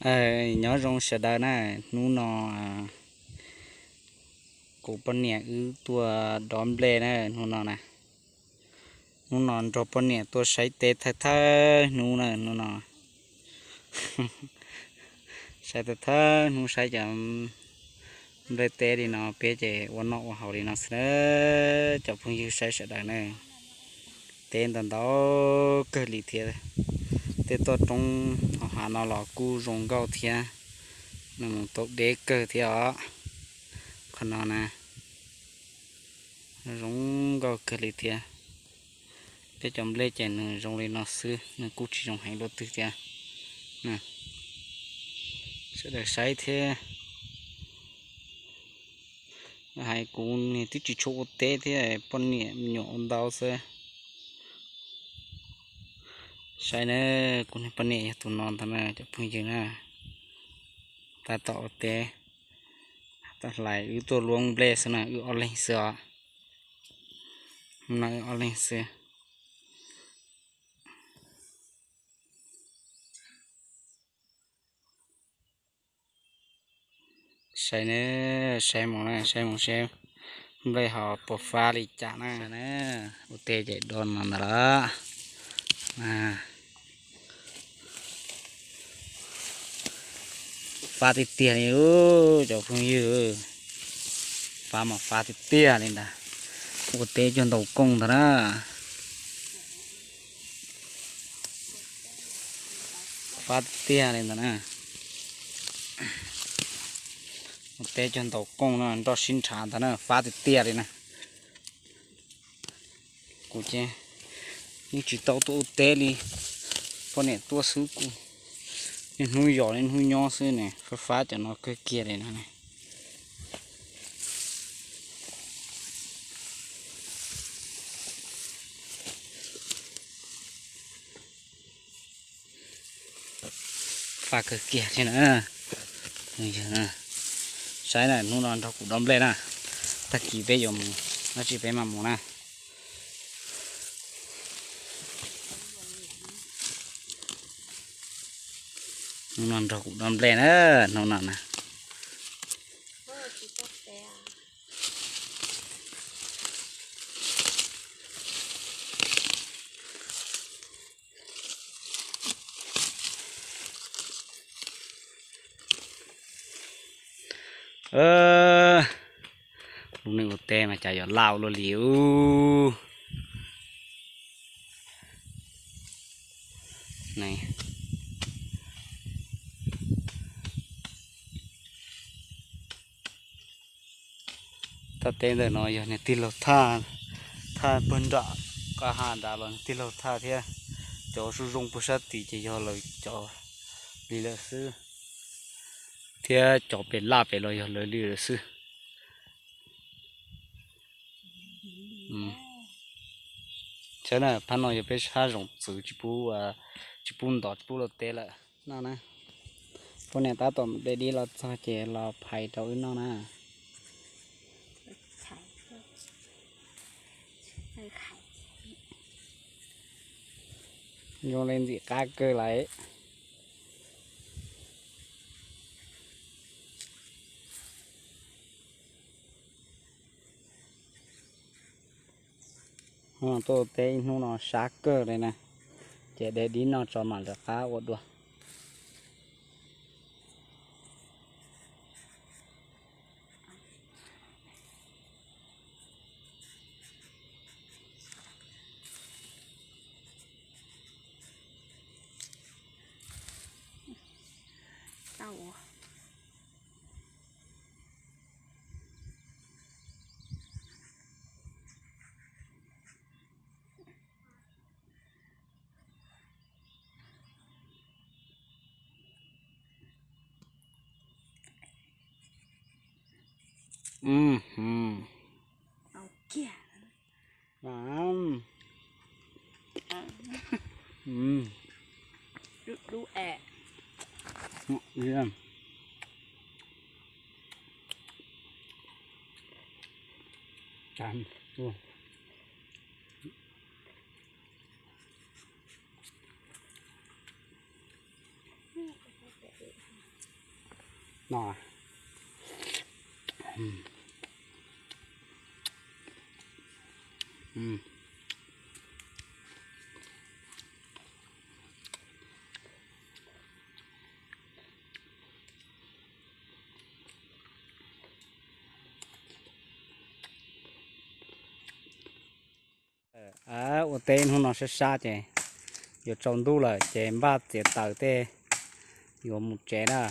Nyob zoo sawv daws na, hnub no kuv poj niam wb tuaj dob nplej na, hnub no na. Hnub no nrog poj niam tuaj saib teb thawj thawj hnub na, hnub no saib thawj thawj hnub, saib cov nplej teb li no, peb ces ua noj ua haus li no xwb na, cov phooj ywg saib sawv daws na. Teb ntau ntau kawg li thiab. Tej toj roob hauv hav no los kuj zoo nkauj thiab, nws mus tau deb kawg thiab os. Qhov no na, zoo nkauj kawg li thiab. Peb cov nplej ces nws zoo li no xwb, nws kuj tsis zoo heev dua twg thiab. Sawv daws saib thiab. Hais kuv niag twb tsis tshua ua teb thiab, poj niam me nyuam ua ntau xwb. Saib na, kuv niag poj niam yog tus no ntag na cov phooj ywg na. Tab tom ua teb, tab hlais wb tuaj luab nplej xwb na, wb ob leeg xwb os. No wb ob leeg xwb. Saib na, saib mus na, saib mus seb nplej ho puas fab li cas na. Ua teb ces do no ntag lawm. Fab tiag tiag li cov phooj ywg, fab mas fab tiag tiag li ntag. Ua teb cog ntaus kooj ntag na. Fab tiag tiag li ntag na. Ua teb cog ntaus kooj no nroj sib nrhav ntag na, fab tiag tiag li na. Kuv ces yeej tsis tau tuaj ua teb li, poj niam tuaj xwb kuj niaj hnub yos niaj hnub nyob xwb ne, fab fab cov no kawg kiag li no ne. Fab kawg kiag thiab na. Saib na, hnub no nrog kuv dob nplej na, tag kis peb yuav mus dab tsi peb mam mus na. Hnub no nrog kuv dob nplej na, hnub no na. Lub neej ua teb mas cas yuav laj ua luaj li ub. Thaj teb ntawm no yog niag tij laug Thaj, Thaj pawg nram qab ha nrad los niag tij laug Thaj thiab. Cov zoo zoo puag sab tid ces yog lawv cov li lawm xwb, thiab cov pem laj pem los yog lawv li lawm xwb. Saib na, phab no yog peb sab zoov txwv, tsis pub ntov tsis pub luaj teb lawm no na. Poj niam tab tom de dib los txog ces los phais rau wb noj na. Zoo li ntxim qab kawg lawm. Tuaj teb ib hnub no sab kawg li na, ces de dib noj tso mam lawv qab ua dua. Ua teb hnub no sab sab ces yuav tsaus ntuj lawm ces npaj txiav taws tej yuav mus tsev na.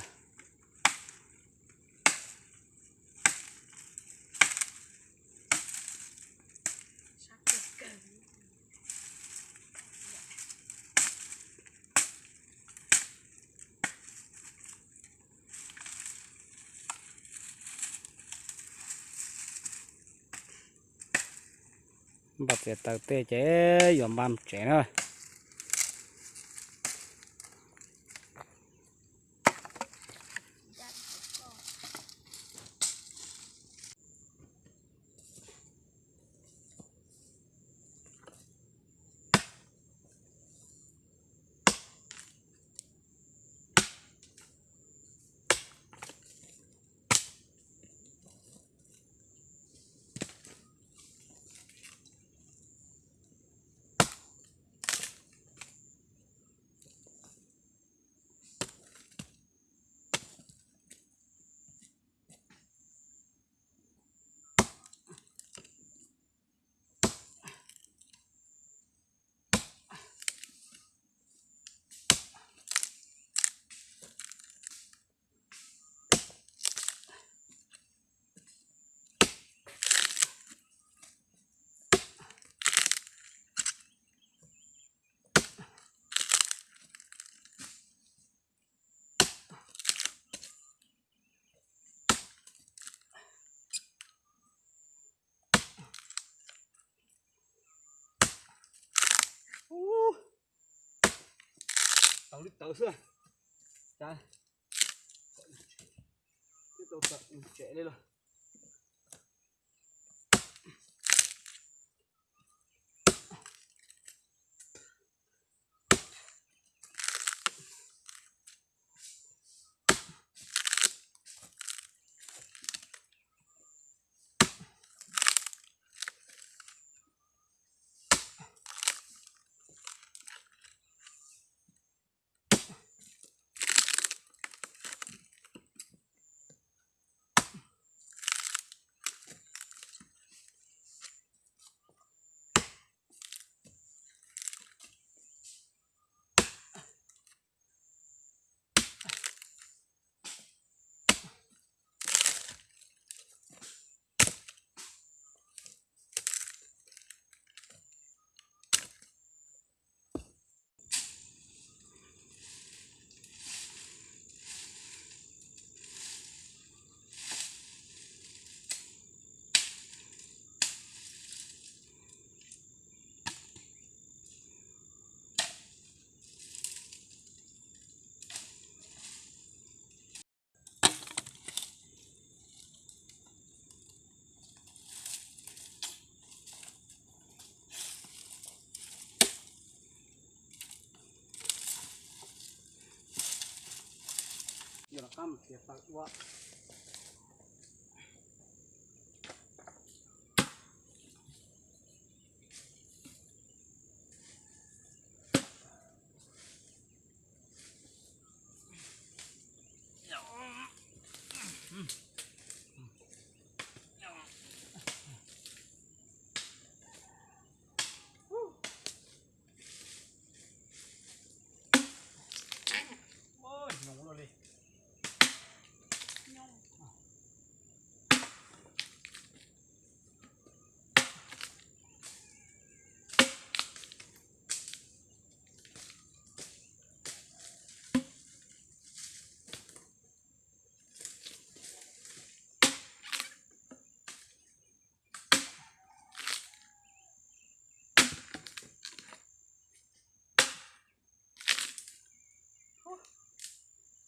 Npaj txiav taws tej ces yuav npaj mus tsev na. Tau li tawm xwb. Cas twb tau tawm tsev li los. Yuav rov qab mus txiav taws ua.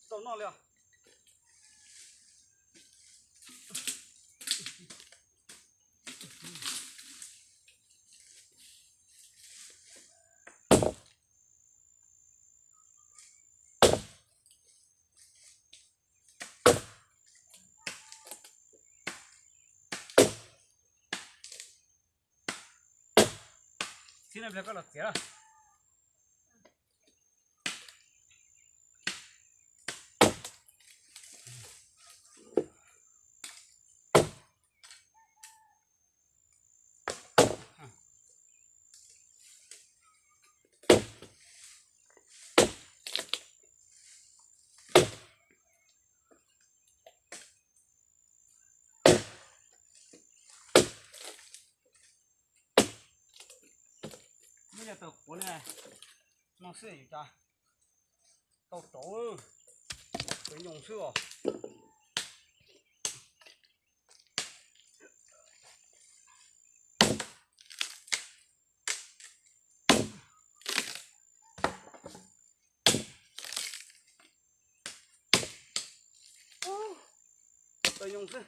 Tau noj li os. Koj los txiav. Muab cov taws quav li no xwb yuav cas tau rauv, tau nyoo xwb os. Tau nyoo xwb.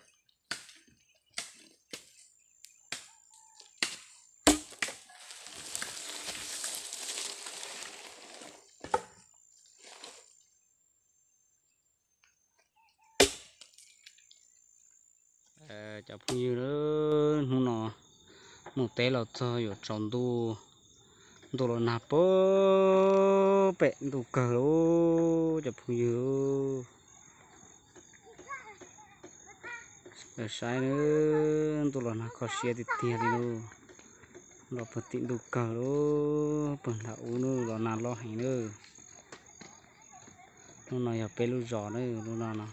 Cov phooj ywg, hnub no mus teb los txog yuav tsaus ntuj, ntuj los nag pem, ntuj kawg lauj cov phooj ywg. Saib na, ntuj los nag kho siab tiag tiag li lauj. Los puag tim ntuj kawg lauj, puag nram ub na los nag loj heev na. Lub no yog peb lub zos na, lub no no.